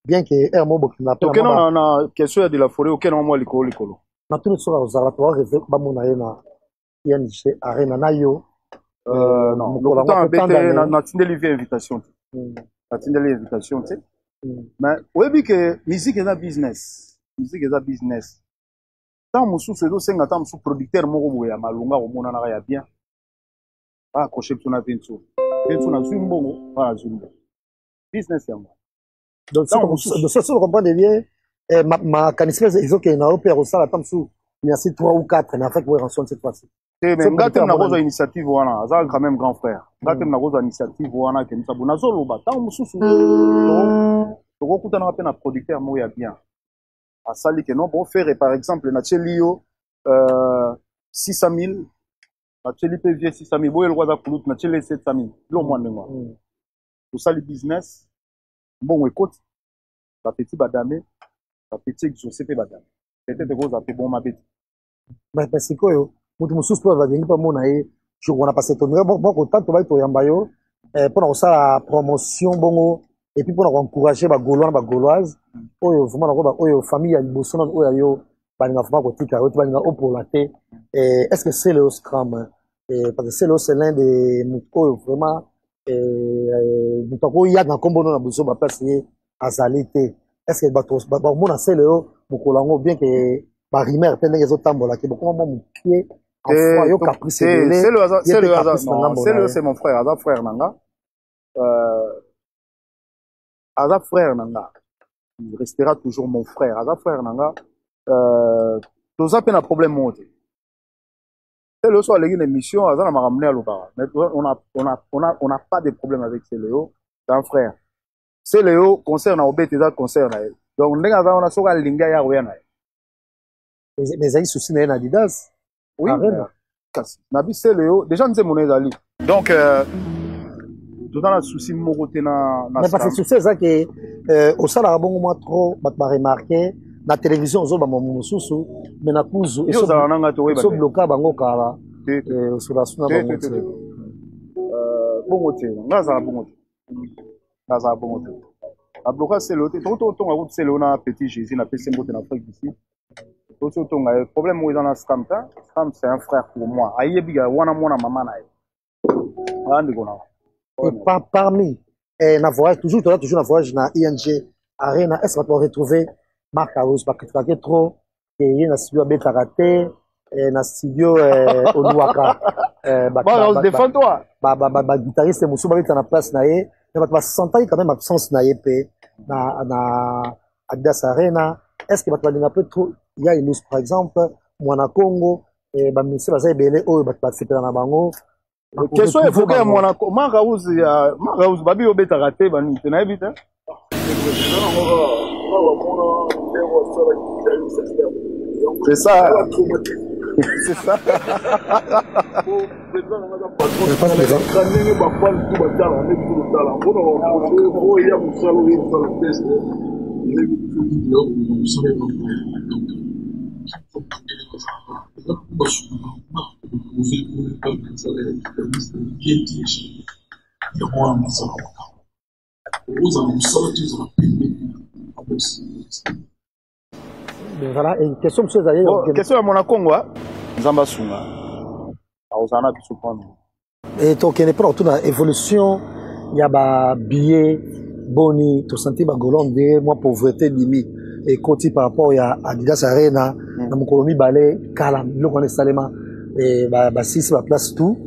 Bien que heure moko bokenda mpe tokenda na question ya de la forêt, okenda mwa likolo likolo. Natuni soki akozala, to barêve bamona ye na ING Arena na yo. Non, natindeli vie invitation te, natindeli invitation te. Mais oyebi ke musique eza business, musique eza business. Ntango mosusu ezosenga, ntango mosusu producteur moko boye ya malonga komonanaka ya bien, baaccroche biso na Vinso. Vinso nazwi mbongo, nga nazwi mbongo, business yango. Donc soki comprendre bien, makanisi mpe ezokende na yo mpe ya kosala ata mosusu merci 3 ou 4 mais avec Werrason cette fois-ci. Te, mais nga te nakozwa initiative wana, aza quand même grand frère. Nga te nakozwa initiative wana akendisa bo. Nazoloba, ntango mosusu tokokutanaka mpe na producteur moko ya bien, asali ke non, bon, Ferre par exemple, natieli yo 600 000, natieli mpe vie 600 000, boye eloko aza kulutu, natieli 700 000, bilo mwa ndenge wana. Tosali business, mbongo ekoti, bapeti badame, bapeti exaucé mpe badame, peut-être ekozala mpe bon mabe te. Mais sikoyo moto mosusu mpe balingi mpe amona ye jour wana, parce que moko tanto tobaki toyamba yo mpona kosala promotion bongo et puis mpona koencourage bagaulois na bagauloise oyo vraiment nakoba oyo famille ya liboso nano oyo ya yo balinga vraiment kotika yo te, balinga opola te. Est ce que Celeo Scram, parce que Celeo, c'est l'un des moto oyo vraiment moto akoyaka na nkombo no na bozoba, place ye azali te. Est ce que bato bakomona Celeo mokolo yango, bien que barumeur mpe ndenge ezotambola ke bokoma mwa mokie yo caprice ebele? Celeo, c'est mon frère, aza frère na nga, aza frère na nga, il restera toujours mon frère, aza frère na nga. Toza mpe na problème moko te. Celeo so aleki na émission, aza na makambo nde alobaka, mais on a pas de problème avec Celeo, c'est un frère. Celeo, concert na obete eza concert na ye, donc ndenge aza wana, soki alingi aya, koya na ye. Mais ezali souci na ye na Adidas. Oui, kasi na bi Celeo déjà nzembo na ezali, donc toza na souci moko te na Mais parce que souci eza ke osalaka bongo mwa trop, bato baremarke na télévision ozoba mamu mosusu, mais na kuzu ozala nanga te. Esobloka bango kala, osola su na bango te. Bongo te, nga azala bongo te, nga azala bongo te, abloka Celeo te. Tokotonga kutu Celeo na petit Jésus, napesi mbote na Afrique du Sud. Tosi otonga ye, problème moko eza na Scram te. Scram, c'est un frère pour moi, ayebi wana mwana mama na ye, aa ndeko na. Et parmi na voyage toujours, toza toujours na voyage na ING Arena, est ce que bato baretrouver Mark House? Bakritikaki trop ke ye na studio abetaka te, na studio olwaka. Défends-toi. Baguitariste mosusu babeta na place na ye, mais bato basentaki quand même absence na ye mpe na Adidas Arena. Est ce que bato balinga mpe trop ya Ilus, par exemple Mwana Congo, bamusicien baza ebele oyo bato basepela na bango? Question evoke ya Mwana Mark House, ya Mark House, babi obetaka te, banini te, nayebi te. C'est ça, c'est ça. Ndenge bafani tu batala nde biso totala mpona oyo ya mosala, oyo mosala teste ndenge biso mosala yango wana mosala ozala mosala te, ozala pembeni. Voilà, et question mosusu ezali. Question ya Mwana Kongo, Nzambe asunga, akozala na biso mpona. Tokende mpona kotuna évolution ya babillet. Boni tosanti bagolo nde mwa pauvreté ebimi ekoti par rapport ya Adidas Arena na mokolo mibale kala, biloko wana esalema, basisi baplace tout.